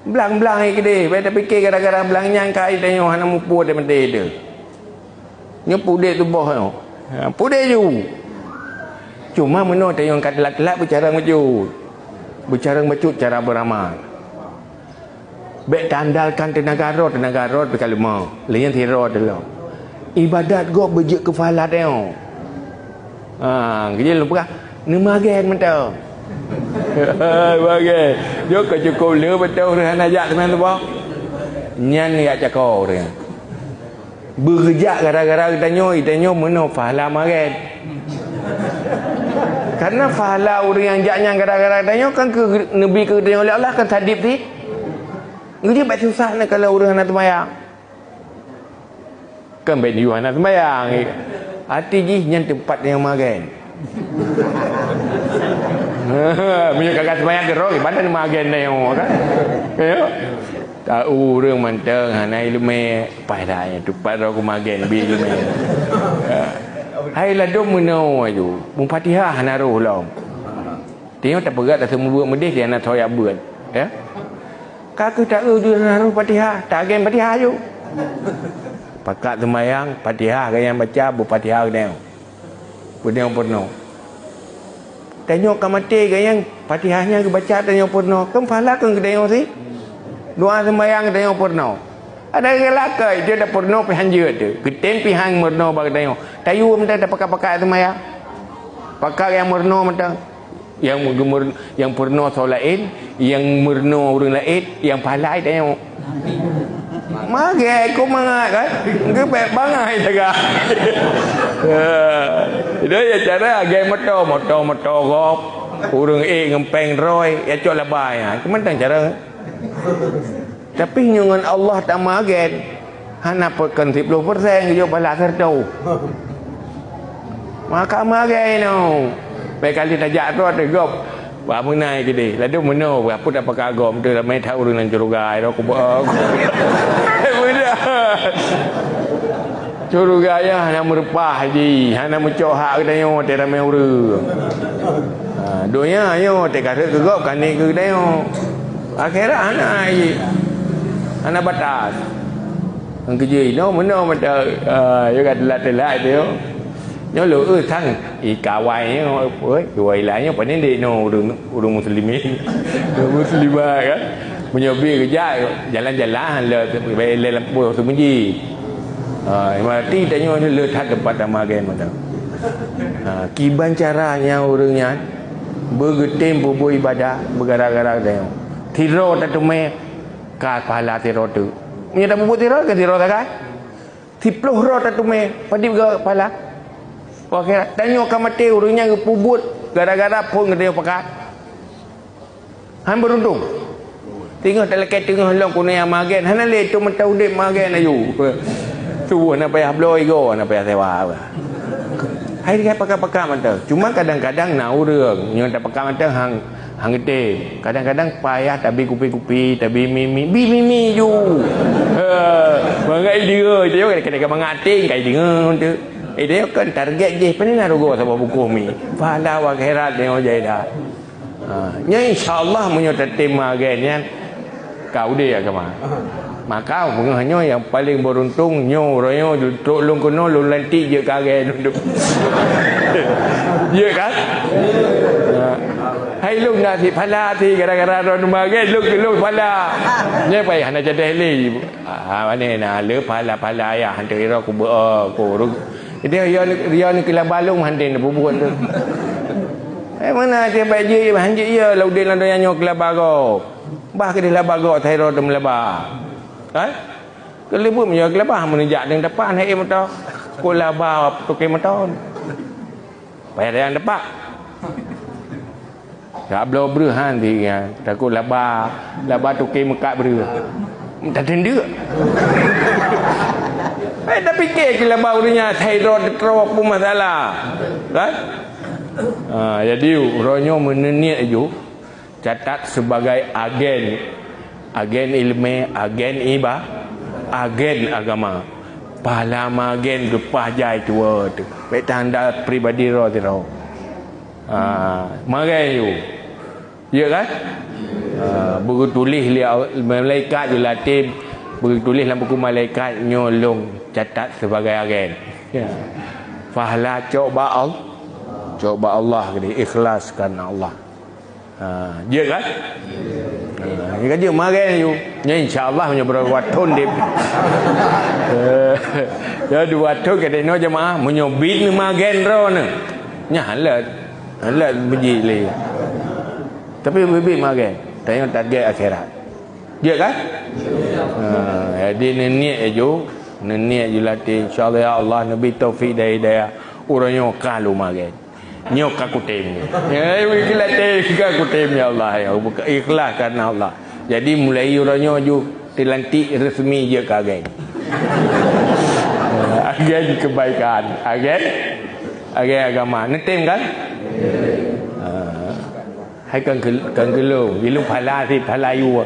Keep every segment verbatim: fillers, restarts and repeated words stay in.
Blang-blang hai keudeh, bèk tapike gara-gara blang nyan ka hai tanyoe hana muphom teuh meuntée teuh. Nyoe pudek tuboh nyoe. Ha, pudek ju. Cuma meunoe tanyoe ka teulat-teulat beucarông bacut. Beucarông bacut cara beuramal. Bèk taandalkan teunaga droe, teunaga droe pih ka leumah. Lé nyan sidroe teuh lom. Ibadat gob beujeuet keu pahala tanyoe. Ha, geujeuet lôn peugah, neumagen mantong. Magen. Jok ka cukôp le beutôi ureueng hana jak teuma teuboh. Nyan jak cako ureueng. Beugeujak gara-gara geutanyoe, geutanyoe meunoe pahala magen. Karena pahala ureueng nyang jak nyan gara-gara geutanyoe kan keu neubi keu geutanyoe lé Allah kan sadip cit. Geujeuet bak susah na kalau ureueng hana teumayang. Kan bèk yue hana seumayang. Até jih nyan teumpat nyang magen. Meunyoe ka seumayang keudroe, ibadat magen na nyoe kan. Ya. Tak ureueng mantong hana ileumèe, paih dah nyan teumpat droe keu magen bi ileumèe. Ya. Hai ladôm meunoe aju, Fatihah hana roh lom. Teungoh tapeugah taseumeubeuet meudeh, di hana soe jak beuet, ya. Ka keuh taeu di hana roh Fatihah, tagen Fatihah aju. Pakat seumayang, Fatihah gobnyan baca, beufatihah geutanyoe. Geutanyoe peurunoe. Tanyoe ka maté gobnyan, Fatihah nyan geubaca tanyoe peurunoe. Kan pahala keu geutanyoe cit. Doa seumayang geutanyoe peurunoe. Ada geulakèe, jeuet tapeurunoe pih han jeuet teuh. Geutem pih han meurunoe bak geutanyoe. Tayue mantong tapakat-pakat seumayang. Pakat nyang meurunoe mantong. Nyang geumeur-, nyang peurunoe soe laén, nyang meurunoe ureueng laén, nyang pahala tanyoe. Magen, kok mangat kan? Geupèk bangai sagai. Ya. Itu ya cara agen moto, moto, moto gob. Ureueng ék ngon péng droe, ya cok laba ya. Mantong cara. Tapi nyoe ngon Allah tamagen, hana peuet kon siplôh persen geujok pahala seureutoh. Maka magen nyoe. Bèk kali tajak droe teuh gob. Bak meunai keudeh. Ladôm meunoe, peue tapakat gob, teuh ramé that ureueng lam syeuruga, ira kubah. Beudah. Syeuruga nyan hana meureupah jih, hana meucok hak geutanyoe watèe ramé ureueng. Ha, donya nyoe watèe ka rhot keu gob, ka niet keu geutanyoe. Akhirat hana jih, hana batas. Nyang keujeuet inoe meunoe mantong, ha, nyoe ka teulat-teulat nyoe. Nyoe lôn eu sang, i kawai nyoe, oi, kawai laén nyoe, pane dek nyoe ureueng, ureueng muslimin. Ureueng muslimah kan. Meunyoe bi geujak, jalan-jalan lé, lé lampôh seumeujih. Ha, berarti tanyoe nyoe le that teumpat tamagen mantong. Ha, kiban cara nyang ureueng nyan beugeutem peubuet ibadah beugara-gara tanyoe. Sidroe tateumé ka pahala sidroe teuk. Meunyoe tapeubuet sidroe, kan sidroe sagai. Siplôh droe tateumé, padub geupahala. Akhirat, tanyoe ka maté, ureueng nyan geupeubuet gara-gara phon geutanyoe pakat. Han beuruntung. Teungoh talakèe teungoh lom keuneuk magen, hana lé teumata udép magen aju. Tuboh na payah bloe igoe, na payah sewa. Hai dia pakat-pakat mantong. Cuma kadang-kadang na ureueng nyoe tapakat mantong hang, hang geutem. Kadang-kadang payah tabi kupi-kupi, tabi mi-mi, bi mi-mi ju. Ha, mangat idéngö, idéngö kadang-kadang mangat até kai deungö tu. Idéngö kan target jih, pane na rugoe saboh bungkôh mi. Pahala akhirat nyoe jai dah. Ha, nyoe insya Allah meunyoe tatem magen nyan ka udép agama. Maka beungoh nyoe nyang paleng beuruntung nyoe uroe nyoe trok lôn keunoe lôn lantik jeuet keu agen lôn. Jeuet kan? Ha. Hai lôn na sit phala sit gara-gara droeneuh magen lôn keu lôn phala. Nyoe pai hana jadeh lé. Ha, mane na le phala-phala ayah hantu ira ku beu ku ru. Jadi ya ni, ya ni keu laba lôn hana deh peubuet tu. Eh, mana dia baik je, hanjeuet ya, lau udép lam donya nyoe keu laba gob. Bah keudeh laba gob, thai droe teumeulaba. Kan? Keu leubeut meunyoe keu laba, meunyoe jak deungon dapat, naik moto. Keu laba, tukang moto. Payah dayang dapat. Ka bloe breuh han di, ya. Takot laba, laba tukang meukat breuh. Tateundeuk. Eh, tapike keu laba ureueng nyan, thai droe teutroe, peue masalah. Kan? Ha, jadi, uroe nyoe meuneuniet aju, catat sebagai agen, agen ileumèe, agen iba-, agen agama. Pahala magen geupah jai tuwoe teuh. Bèk tanda pribadi droe sidroe. Ha, magen aju. Ya kan? Ah, beutuléh lé Al-, malaikat jilatém, beutuléh lam buku malaikat nyoe lôn catat sibagai agen. Ya. Pahala cok bak Al-, cok bak Allah keudéh, ikhlas karena Allah. Ha, jeuet kan? Ha, nyoe ka jeuet magen ju. Nyoe insya Allah meunyoe beureuguat thon dép. Eh, ya dua thon ka dinoe jeumaah, meunyoe bit neumagen droeneuh. Nyan hana lé. Hana lé beuji lé. Tapi bit-bit magen. Tanyoe target akhirat. Jeuet kan? Ha, jadi neuniet ju, neuniet ju latih. Insya Allah ya Allah neubi taufik dan hidayah. Uroe nyoe ka lôn magen. Nyoe ka kutem. Ya, latih ka kutem ya Allah ya. Ikhlas karena Allah. Jadi mulai uroe nyoe ju dilantik resmi jeuet keu agen. Agen kebaikan, agen, agen agama. Neutem kan? Ha. Hai kan gel-, kan geulong, ilong phala sit, phala yue.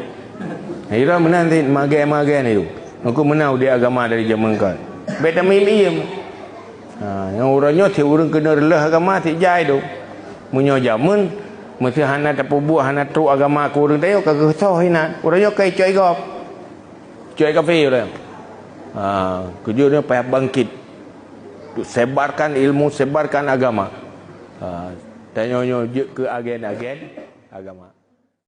Hai ira meunan sit magai-magai nyoe. Aku meunan udép agama dari jameun kan. Bèk tamim-im. Ha, nyang uroe nyoe sit ureueng keuneuk reuloh agama sit jai tu. Meunyoe jameun meusé hana tapeubuet, hana trok agama keu ureueng tanyoe ka geusoh inan. Uroe nyoe ka icok gob. Icok kafé uroe nyoe. Ha, keujeuet nyoe payah bangkit. Untuk sebarkan ilmu, sebarkan agama. Ha, tanyoe nyoe jeuet keu agen-agen agama.